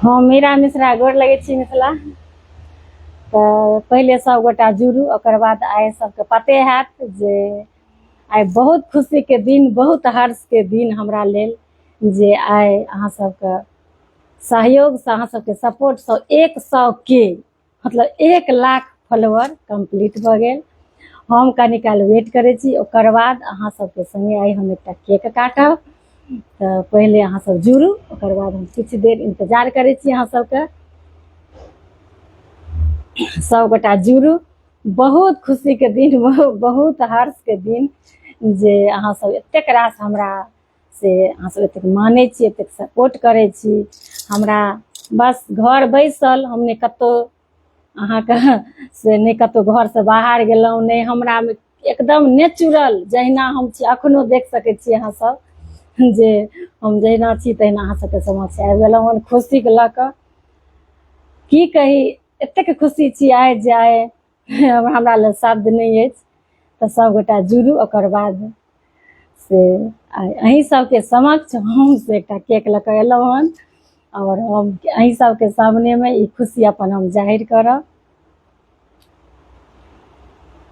हम मीरा मिश्रा गोर लगै छी मिथिला। तऽ पहिले सभगोटा जुड़ू, ओकर बाद आइ सबके पते हैत जे आइ बहुत खुशीके दिन, बहुत हर्षके दिन हमरा लेल जे आइ अहाँ सबके सहयोगसँ, अहाँ सबके सपोर्टसँ 100 के मतलब 1 लाख फॉलोअर कम्प्लीट भऽ गेल। हम कनी काल वेट करै छी, ओकर बाद अहाँ सबके संगे आइ हम एकटा केक काटब। तऽ पहिले अहाँ सब जुड़ू, ओकर बाद हम किछु देर इंतजार करै छी अहाँ सबके। सब गोटा जुड़ू, बहुत खुशीके दिन, बहुत हर्षके दिन जे अहाँ सब एतेक रास हमरा से अहाँ सब एतेक मानै छी, एतेक सपोर्ट करै छी हमरा। बस घर बैसल, हम नहि कतहु अहाँके से नहि कतहु घरसँ बाहर गेलहुँ, नहि हमरामे एकदम नेचुरल जहिना हम छी अखनो देख सकै छी अहाँ सब जे हम जहिना छी तहिना अहाँ सबके समक्ष आबि गेलहुँ हन खुशीके लऽ कऽ। की कही, एतेक खुशी छी आइ जे आइ हमरा लए शब्द नहि अछि। तऽ सबगोटा जुड़ू, ओकर बाद से आइ अहीं सबके समक्ष हम से एकटा केक लऽ कऽ एलहुँ हन आओर हम अहीं सबके सामनेमे ई खुशी अपन हम जाहिर करब।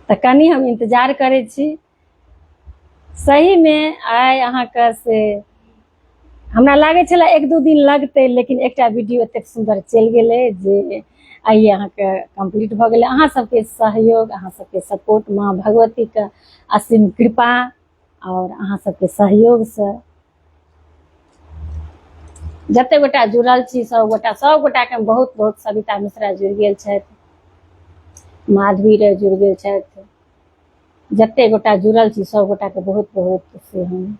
तऽ कनि हम इन्तजार करै छी। सहीमे आइ अहाँके से हमरा लागै छलै 1-2 दिन लगतै, लेकिन एकटा वीडियो एतेक सुन्दर चलि गेलै जे आइ अहाँके कम्प्लीट भऽ गेलै। अहाँ सबके सहयोग, अहाँ सबके सपोर्ट, माँ भगवतीके असीम कृपा आओर अहाँ सबके सहयोगसँ जते गोटा जुड़ल छी सब गोटाके हम बहुत बहुत, सविता मिश्रा जुड़ि गेल छथि, माधवी रे जुड़ि गेल छथि, जते गोटा जुड़ल छी सब गोटाके बहुत बहुत से हम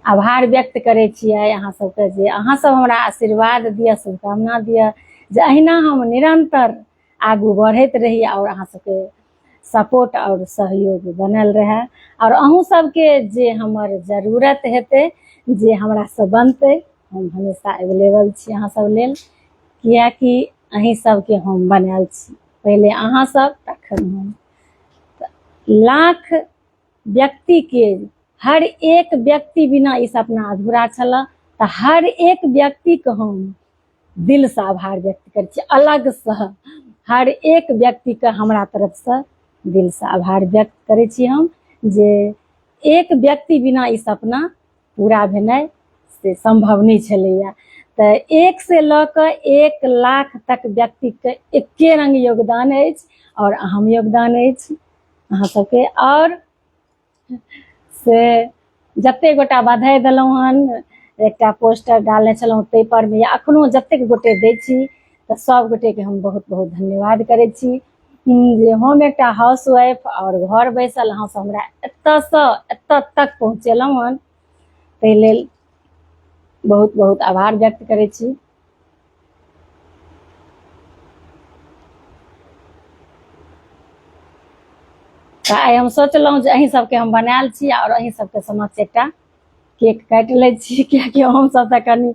आभार व्यक्त करै छियै अहाँ सबके जे अहाँ सब हमरा आशीर्वाद दिअ, शुभकामना दिअ जे अहिना हम निरन्तर आगू बढ़ैत रही आओर अहाँ सबके सपोर्ट आओर सहयोग बनल रहए। आओर अहूँ सबके जे हमर जरूरत हेतै, जे हमरासँ बनतै, हम हमेशा अवेलेबल छी अहाँ सब लेल, किएकि अहीं सबके हम बनायल छी, पहिले अहाँ सब तखन हम। लाख व्यक्तिके हर एक व्यक्ति बिना ई सपना अधूरा छलऽ, तऽ हर एक व्यक्तिके हम दिलसँ आभार व्यक्त करै छी। अलगसँ हर एक व्यक्तिके हमरा तरफसँ दिलसँ आभार व्यक्त करै छी हम जे एक व्यक्ति बिना ई सपना पूरा भेनाइ से सम्भव नहि छलैए। तऽ 1 से लऽ कऽ 1 लाख तक व्यक्तिके एके रङ्ग योगदान अछि आओर अहम योगदान अछि अहाँ सबके। आओर से जतेक गोटा बधाई देलहुँ हन, एकटा पोस्टर डालने छलहुँ ताहि पर मे अखनो जतेक गोटे दै छी तऽ सब गोटेके हम बहुत बहुत धन्यवाद करै छी जे हम एकटा हाउस वाइफ आओर घर बैसल अहाँ सब हमरा एतऽसँ एतऽ तक पहुँचेलहुँ हन, ताहि लेल बहुत बहुत आभार व्यक्त करै छी। तऽ आइ हम सोचलहुँ जे अहीं सबके हम बनायल छी आओर अहीं सबके समक्ष एकटा केक काटि लै छी, किएकि हमसब तऽ कनि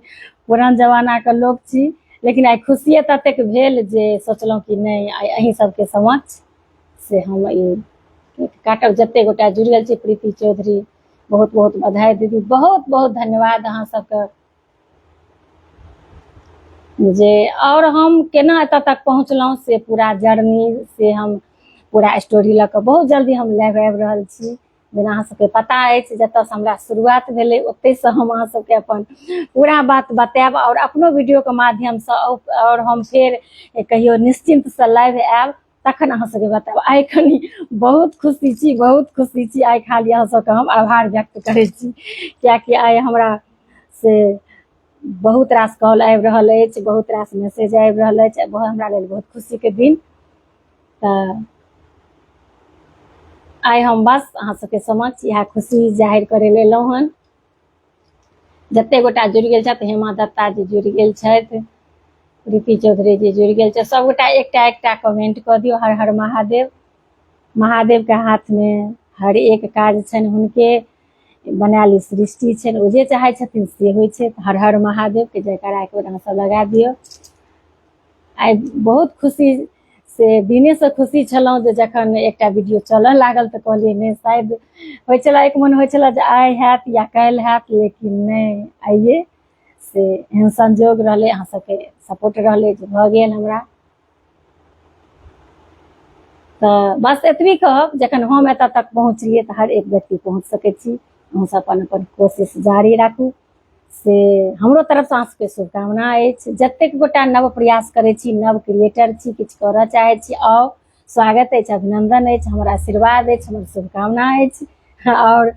पुरान जमानाके लोक छी, लेकिन आइ खुशिये ततेक भेल जे सोचलहुँ कि नहि आइ अहीं सबके समक्ष से हम ई केक काटब। जते गोटा जुड़ल छी, प्रीति चौधरी बहुत बहुत बधाई दीदी, बहुत बहुत धन्यवाद अहाँ सबके जे आओर हम केना एतऽ तक पहुँचलहुँ से पूरा जर्नी से हम पूरा स्टोरी लऽ कऽ बहुत जल्दी हम लाइव आबि रहल छी। जेना अहाँ सबके पता अछि जतऽसँ हमरा शुरुआत भेलै ओतहिसँ हम अहाँ सबके अपन पूरा बात बतायब आओर अपनो वीडियोके माध्यमसँ, आओर हम फेर कहियो निश्चिन्तसँ लाइव आयब तखन अहाँ सबके बतायब। आइ कनि बहुत खुशी छी, बहुत खुशी छी। आइ खाली अहाँ सबके हम आभार व्यक्त करै छी, किएकि आइ हमरा से बहुत रास कॉल आबि रहल अछि, बहुत रास मैसेज आबि रहल अछि, हमरा लेल बहुत खुशीके दिन। तऽ आइ हम बस अहाँ सबके समक्ष इएह खुशी जाहिर करै लए एलहुँ हन। जते गोटा जुड़ि गेल छथि, हेमा दत्ता जी जुड़ि गेल छथि, प्रीति चौधरी जी जुड़ि गेल छथि, सब गोटा एकटा एकटा कमेंट कऽ दियौ। हर हर महादेव। महादेवके हाथमे हर एक काज छनि, हुनके बनायल ई सृष्टि छनि, ओ जे चाहै छथिन से होइ छै। हर हर महादेवके जयकारा एक बेर अहाँ सब लगा दियौ। आइ बहुत खुशी से दिनेसँ खुशी छलहुँ जे जखन एकटा वीडियो चलऽ लागल तऽ कहलियै नहि, शायद होइ छलै, एक मन होइ छलै जे आइ हैत या काल्हि हैत, लेकिन नहि, आइए से एहन संजोग रहलै, अहाँ सबके सपोर्ट रहलै जे भऽ गेल हमरा। तऽ बस एतबी कहब, जखन हम एतऽ तक पहुँचलियै तऽ हर एक व्यक्ति पहुँच सकै छी। अहूँ सब अपन अपन कोशिश जारी राखू, से हमरो तरफसँ अहाँ सबके शुभकामना अछि। जतेक गोटा नव प्रयास करै छी, नव क्रिएटर छी, किछु करऽ चाहै छी, आउ, स्वागत अछि, अभिनंदन अछि, हमर आशीर्वाद अछि, हमर शुभकामना अछि। आओर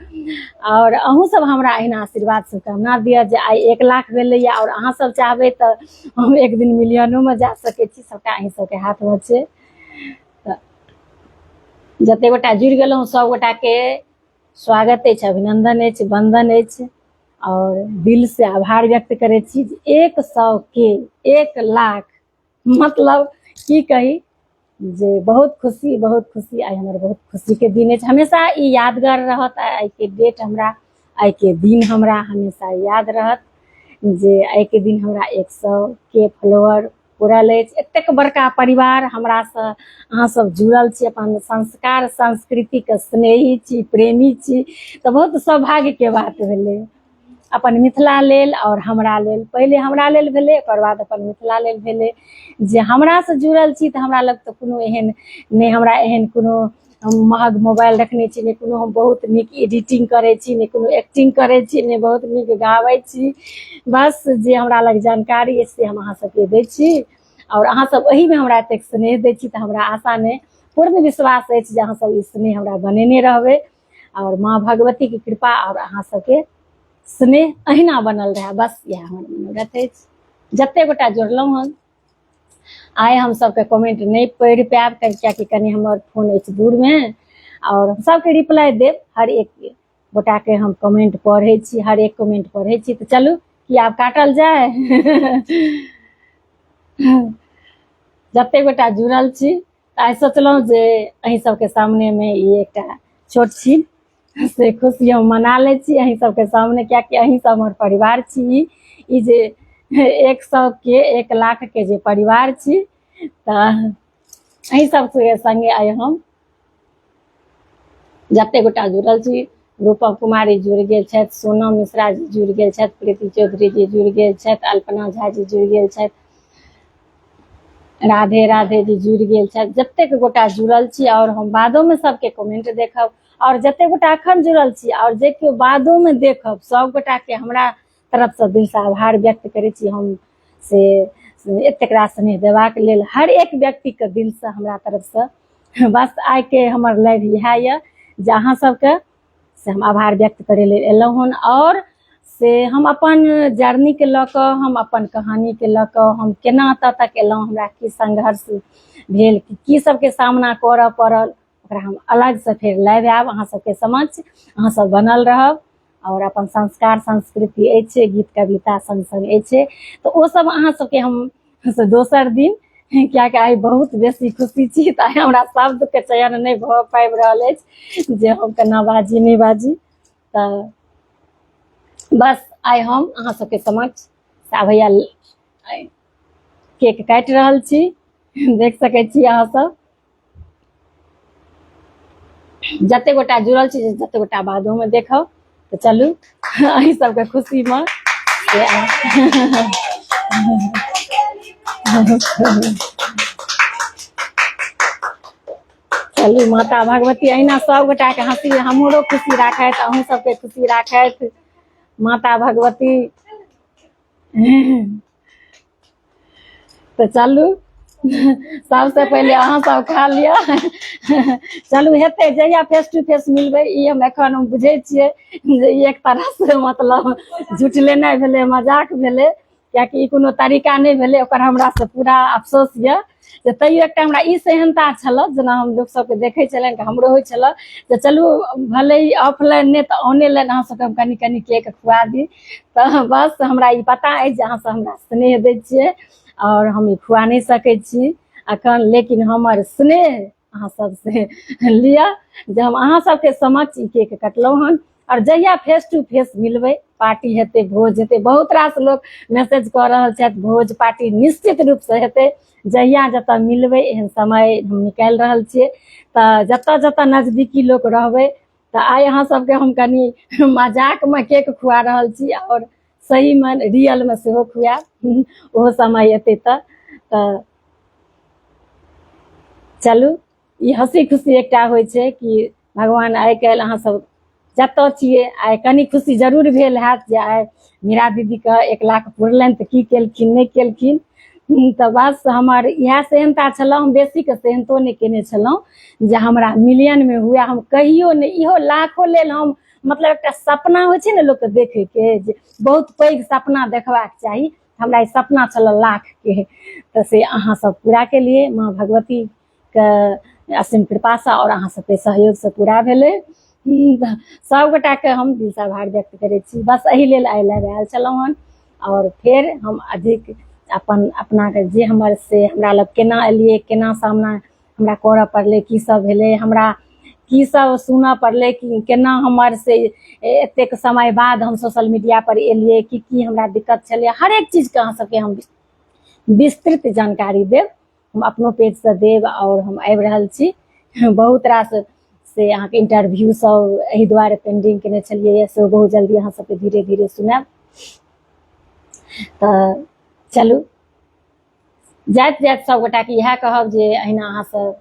आओर अहूँ सब हमरा अहिना आशीर्वाद शुभकामना दिअ जे आइ 1 लाख भेलैए, आओर अहाँ सब चाहबै तऽ हम एक दिन मिलियनोमे जा सकै छी, सबटा अहीं सबके हाथमे छै। तऽ जते गोटा जुड़ि गेलहुँ सब गोटाके स्वागत अछि, अभिनंदन अछि, वंदन अछि, आओर दिल से आभार व्यक्त करै छी जे 100 के 1 लाख, मतलब की कही जे बहुत खुशी, बहुत खुशी। आइ हमर बहुत खुशी के दिन अछि, हमेशा ई यादगार रहत। आइ के डेट हमरा, आइ के दिन हमरा हमेशा याद रहत जे आइ के दिन हमरा 100 के फॉलोअर पूरल अछि। एतेक बड़का परिवार हमरासँ अहाँ सब जुड़ल छी, अपन संस्कार संस्कृतिके स्नेही छी, प्रेमी छी, तऽ बहुत सौभाग्यके बात भेलै अपन मिथिला लेल आओर हमरा लेल। पहिले हमरा लेल भेलै, ओकर बाद अपन मिथिला लेल भेलै। जे हमरासँ जुड़ल छी तऽ हमरा लग तऽ कोनो एहन नहि, हमरा एहन कोनो हम महग मोबाइल रखने छी, नहि कोनो हम बहुत नीक एडिटिंग करै छी, नहि कोनो एक्टिंग करै छी, नहि बहुत नीक गाबै छी। बस जे हमरा लग जानकारी अछि से हम अहाँ सबके दै छी, आओर अहाँ सब ओहीमे हमरा एतेक स्नेह दै छी, तऽ हमरा आशा नहि, पूर्ण विश्वास अछि जे अहाँ सब ई स्नेह हमरा बनेने रहबै, आओर माँ भगवतीके कृपा आओर अहाँ सबके स्नेह अहिना बनल रहए, बस इएह हमर मनोरथ अछि। जते गोटा जुड़लहुँ हन, आइ हम सबके कमेंट नहि पढ़ि पायब, कियाकि कनि हमर फोन अछि दूरमे, आओर हम सबके रिप्लाई देब। हर एक गोटाके हम कमेंट पढ़ै छी, हर एक कमेंट पढ़ै छी। तऽ चलू की आब काटल जाय? जते गोटा जुड़ल छी, तऽ आइ सोचलहुँ जे अहीं सबके सामनेमे ई एकटा छोट छिन से खुशी हम मना लै छी अहीं सबके सामने, कियाकि अहीं सब हमर परिवार छी। ई जे 100 के 1 लाख के जे परिवार छी, तऽ अहीं सबके संगे आइ हम जते गोटा जुड़ल छी, रूपम कुमारी जुड़ि गेल छथि, सोनम मिश्रा जी जुड़ि गेल छथि, प्रीति चौधरी जी जुड़ि गेल छथि, अल्पना झा जी जुड़ि गेल छथि, राधे राधे जी जुड़ि गेल छथि। जतेक गोटा जुड़ल छी, आओर हम बादोमे सबके कमेंट देखब, आओर जतेक गोटा अखन जुड़ल छी आओर जे केओ बादोमे देखब, सब गोटाके हमरा तरफसँ दिलसँ आभार व्यक्त करै छी हम, से एतेक रास स्नेह देबाक लेल हर एक व्यक्तिके दिलसँ हमरा तरफसँ। बस आइके हमर लाइव इएह यऽ जे अहाँ सबके से हम आभार व्यक्त करै लेल एलहुँ हन, आओर से हम अपन जर्नीके लऽ कऽ, हम अपन कहानीके लऽ कऽ, हम केना एतऽ तक एलहुँ, हमरा की संघर्ष भेल, की सबके सामना करऽ पड़ल, ओकरा हम अलगसँ फेर लाइव आयब अहाँ सबके समक्ष। अहाँ सब बनल रहब, आओर अपन संस्कार संस्कृति अछि, गीत कविता संग संग अछि, तऽ ओ सब अहाँ सबके हम से दोसर दिन, कियाकि आइ बहुत बेसी खुशी छी, तऽ आइ हमरा शब्दके चयन नहि भऽ पाबि रहल अछि जे हम केना बाजी नहि बाजी। तऽ बस आइ हम अहाँ सबके समक्ष भैया केक काटि रहल छी, देख सकै छी अहाँ सब। जते गोटा जुड़ल छी, जते गोटा बादोमे देखब, तऽ चलू अहीं सबके खुशीमे से चलू। माता भगवती अहिना सब गोटाके हँसी हमरो खुशी राखथि, अहूँ सबके खुशी राखथि माता भगवती। तऽ चलू सबसँ पहिले अहाँ सब खा लिअ। चलू हेतै जहिया फेस टू फेस मिलबै। ई हम एखन हम बुझै छियै जे ई एक तरहसँ मतलब झुठलेनाइ भेलै, मजाक भेलै, कियाकि ई कोनो तरीका नहि भेलै। ओकर हमरा से पूरा अफसोस यऽ जे तैयो एकटा हमरा ई सेहनता छल, जेना हम लोक सबके देखै छलियनि तऽ हमरो होइ छल जे चलू भले ही ऑफलाइन नहि तऽ ऑनेलाइन अहाँ सबके हम कनि कनि केक खुआ दी। तऽ बस हमरा ई पता अछि जे अहाँ सब हमरा स्नेह दै छियै आओर हम ई खुआ नहि सकै छी अखन, लेकिन हमर स्नेह अहाँ सबसे लिअ जे हम अहाँ सबके समक्ष ई केक कटलहुँ हन। आओर जहिया फेस टू फेस मिलबै, पार्टी हेतै, भोज हेतै। बहुत रास लोक मैसेज कऽ रहल छथि, भोज पार्टी निश्चित रूपसँ हेतै जहिया जतऽ मिलबै। एहन समय हम निकालि रहल छियै, तऽ जतऽ जतऽ नजदीकी लोक रहबै, तऽ आइ अहाँ सबके हम कनि मजाकमे केक खुआ रहल छी आओर सहीमे रियलमे सेहो खुआएब, ओहो समय एतै। तऽ तऽ चलू, ई हँसी खुशी एकटा होइ छै कि भगवान आइ काल्हि अहाँ सब जतऽ छियै, आइ कनि खुशी जरूर भेल हैत जे आइ मीरा दीदीके 1 लाख पुरलनि तऽ की केलखिन नहि केलखिन। तऽ बस हमर इएह सेहनता छलऽ, हम बेसीके सेहनतो नहि केने छलहुँ जे हमरा मिलियनमे हुए, हम कहियो नहि, इहो लाखो लेल हम मतलब एकटा सपना होइ छै ने लोकके देखैके, जे बहुत पैघ सपना देखबाक चाही, हमरा ई सपना छलऽ लाखके, तऽ से अहाँ सब पूरा केलियै माँ भगवतीके असीम कृपासँ आओर अहाँ सबके सहयोगसँ पूरा भेलै। सभगोटाके हम दिलसँ आभार व्यक्त करै छी। बस एहि लेल आइ लाइव आयल छलहुँ हन। आओर फेर हम अधिक अपन अपनाके जे हमर से हमरा लग केना एलियै, केना सामना हमरा करऽ पड़लै, की सब भेलै, हमरा की सब सुनऽ पड़लै, कि केना हमर से एतेक समय बाद हम सोशल मीडिया पर एलियै, की की हमरा दिक्कत छलै, हरेक चीजके अहाँ सबके हम विस्तृत जानकारी देब, हम अपनो पेजसँ देब। आओर हम आबि रहल छी, बहुत रास से अहाँके इंटरव्यू सब एहि दुआरे पेंडिंग केने छलियै, से बहुत जल्दी अहाँ सबके धीरे धीरे सुनायब। तऽ चलू, जाइत जाइत सब गोटाके इएह कहब जे अहिना अहाँ सब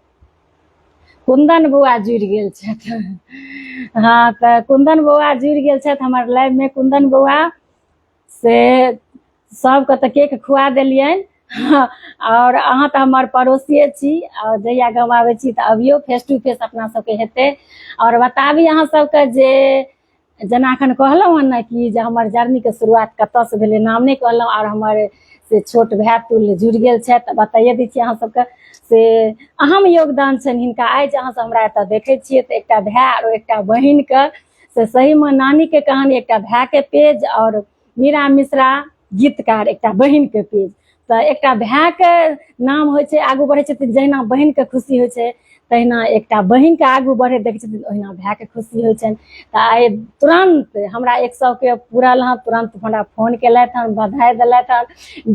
कुन्दन बौआ जुड़ि गेल छथि। हँ, तऽ कुन्दन बौआ जुड़ि गेल छथि हमर लाइवमे। कुन्दन बौआ से सबके तऽ केक खुआ देलियनि, आओर अहाँ तऽ हमर पड़ोसिए छी, आओर जहिया गाम आबै छी तऽ अबियौ, फेस टू फेस अपना सबके हेतै। आओर बताबी अहाँ सबके जे जेना एखन कहलहुँ हन ने कि जे हमर जर्नीके शुरुआत कतऽसँ भेलै, नाम नहि कहलहुँ, आओर हमर से छोट भाय तुल्य जुड़ि गेल छथि, तऽ बताइए दै छी अहाँ सबके से अहम योगदान छनि हिनका। आइ जे अहाँ सब हमरा एतऽ देखै छियै तऽ एकटा भाय आओर एकटा बहिनके से सहीमे नानीके कहानी एकटा भायके पेज आओर मीरा मिश्रा गीतकार एकटा बहिनके पेज, तऽ एकटा भायके नाम होइ छै, आगू बढ़ै छथिन, जहिना बहिनके खुशी होइ छै तहिना एकटा बहिनके आगू बढ़ैत देखै छथिन ओहिना भायके खुशी होइ छनि। तऽ आइ तुरन्त हमरा 100 के पूरल हँ, तुरन्त हमरा फोन केलथि हन, बधाई देलथि हन,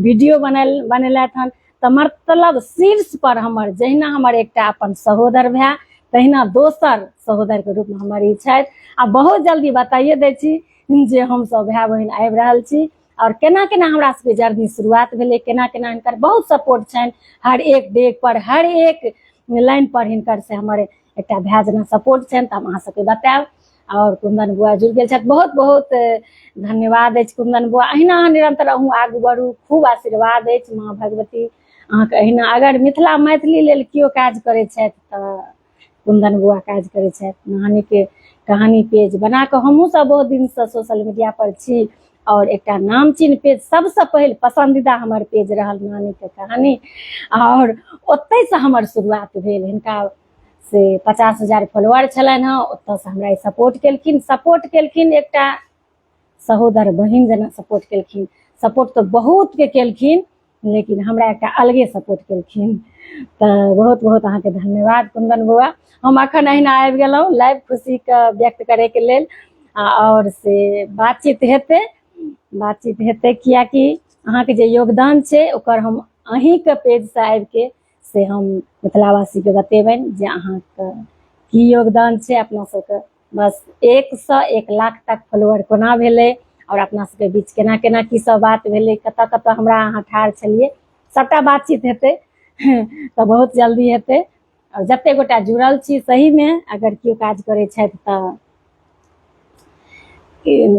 वीडियो बनेलथि हन। तऽ मतलब शीर्ष पर हमर जहिना हमर एकटा अपन सहोदर भाय तहिना दोसर सहोदरके रूपमे हमर ई छथि। आ बहुत जल्दी बताइए दै छी जे हमसभ भाय बहिन आबि रहल छी आओर केना केना हमरा सबके जर्नी शुरुआत भेलै, केना केना हिनकर बहुत सपोर्ट छनि हर एक डेग पर, हर एक लाइन पर हिनकर से हमर एकटा भाय जेना सपोर्ट छनि, तऽ हम अहाँ सबके बतायब। आओर कुन्दन बुआ जुड़ि गेल छथि, बहुत बहुत धन्यवाद अछि कुन्दन बुआ, अहिना अहाँ निरंतर अहूँ आगू बढ़ू, खूब आशीर्वाद अछि माँ भगवती अहाँके। अहिना अगर मिथिला मैथिली लेल केओ काज करै छथि तऽ कुन्दन बुआ काज करै छथि। नानीके कहानी पेज बना कऽ हमहूँ सब बहुत दिनसँ सोशल मीडिया पर छी और एकटा नामचीन पेज सबसँ पहिल पसन्दीदा हमर पेज रहल नानीके कहानी, आओर ओतहिसँ हमर शुरुआत भेल। हिनका से 50,000 फॉलोअर छलनि हँ, ओतऽसँ हमरा ई सपोर्ट केलखिन, सपोर्ट केलखिन एकटा सहोदर बहिन जेना सपोर्ट केलखिन। सपोर्ट तऽ बहुतके केलखिन लेकिन हमरा एकटा अलगे सपोर्ट केलखिन। तऽ बहुत बहुत अहाँके धन्यवाद कुन्दन बौआ। हम अखन अहिना आबि गेलहुँ लाइव खुशीके व्यक्त करैके लेल, आओर से बातचीत हेतै, बातचीत हेतै, किएकि अहाँके जे योगदान छै ओकर हम अहीँके पेजसँ आबिके से हम मिथिलावासीके बतेबनि जे अहाँके की योगदान छै अपना सबके। बस 1 सँ 1 लाख तक फॉलोअर कोना भेलै आओर अपना सबके बीच केना केना की सब बात भेलै, कतऽ कतऽ हमरा अहाँ ठाढ़ छलियै, सबटा बातचीत हेतै, तऽ बहुत जल्दी हेतै। आओर जते गोटा जुड़ल छी सहीमे अगर केओ काज करै छथि तऽ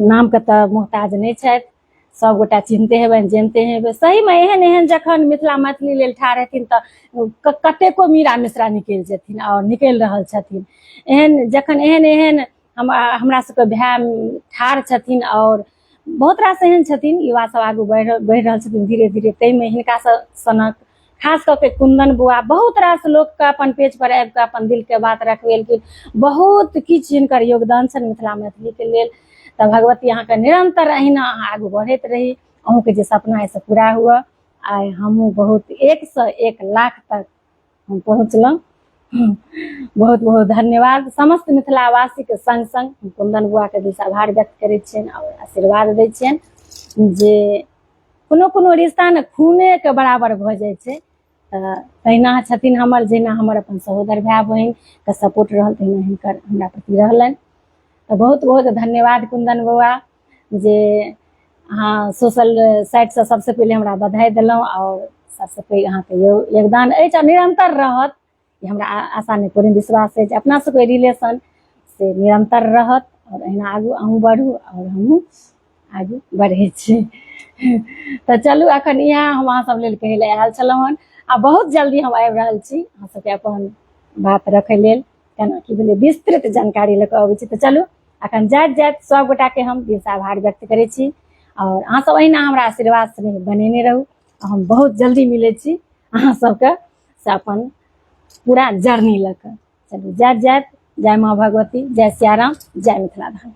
नामके तऽ मोहताज नहि छथि, सब गोटा चिन्हते हेबनि, जानते हेबै। सहीमे एहन एहन जखन मिथिला मैथिली लेल ठाढ़ हेथिन तऽ कतेको मीरा मिश्रा निकलि जेथिन आओर निकलि रहल छथिन। एहन जखन एहन एहन हमरा सबके भाय ठाढ़ छथिन आओर बहुत रास एहन छथिन युवा सब आगू बढ़ि रहल छथिन धीरे धीरे, ताहिमे हिनका सब सनक खास कऽ के कुन्दन बुआ बहुत रास लोकके अपन पेज पर आबि कऽ अपन दिलके बात रखबेलखिन, बहुत किछु हिनकर योगदान छनि मिथिला मैथिलीके लेल। तऽ भगवती अहाँके निरंतर अहिना अहाँ आगू बढ़ैत रही, अहूँके जे सपना है से पूरा हुअ। आइ हमहूँ बहुत 1 सँ 1 लाख तक हम पहुँचलहुँ, बहुत बहुत धन्यवाद समस्त मिथिलावासीके संग संग हम कुन्दन बुआके दिलसँ आभार व्यक्त करै छियनि आओर आशीर्वाद दै छियनि जे कोनो कोनो रिश्ता ने खूनेके बराबर भऽ जाइ छै, तऽ तहिना छथिन हमर, जहिना हमर अपन सहोदर भाय बहिनके सपोर्ट रहल तहिना हिनकर हमरा प्रति रहलनि। तऽ बहुत बहुत धन्यवाद कुन्दन बौआ जे अहाँ सोशल साइटसँ सबसँ पहिले हमरा बधाई देलहुँ आओर सबसँ पैघ अहाँके योगदान अछि आ निरन्तर रहत। ई हमरा आशा नहि, पूर्ण विश्वास अछि अपना सबके रिलेशन से निरन्तर रहत आओर एहिना आगू अहूँ बढ़ू आओर हमहूँ आगू बढ़ै छी। तऽ चलू, एखन इएह हम अहाँ सब लेल कहै लए आयल छलहुँ हन आ बहुत जल्दी हम आबि रहल छी अहाँ सबके अपन बात रखै लेल, केना की भेलै विस्तृत जानकारी लऽ कऽ अबै छी। तऽ चलू, अखन जाइत जाइत सब गोटाके हम दिलसँ आभार व्यक्त करै छी आओर अहाँ सब अहिना हमरा आशीर्वाद स्नेह बनेने रहू। हम बहुत जल्दी मिलै छी अहाँ सबके से अपन पूरा जर्नी लऽ कऽ। चलू, जाइत जाइत जय माँ भगवती, जय सियाराम, जय मिथिला धाम।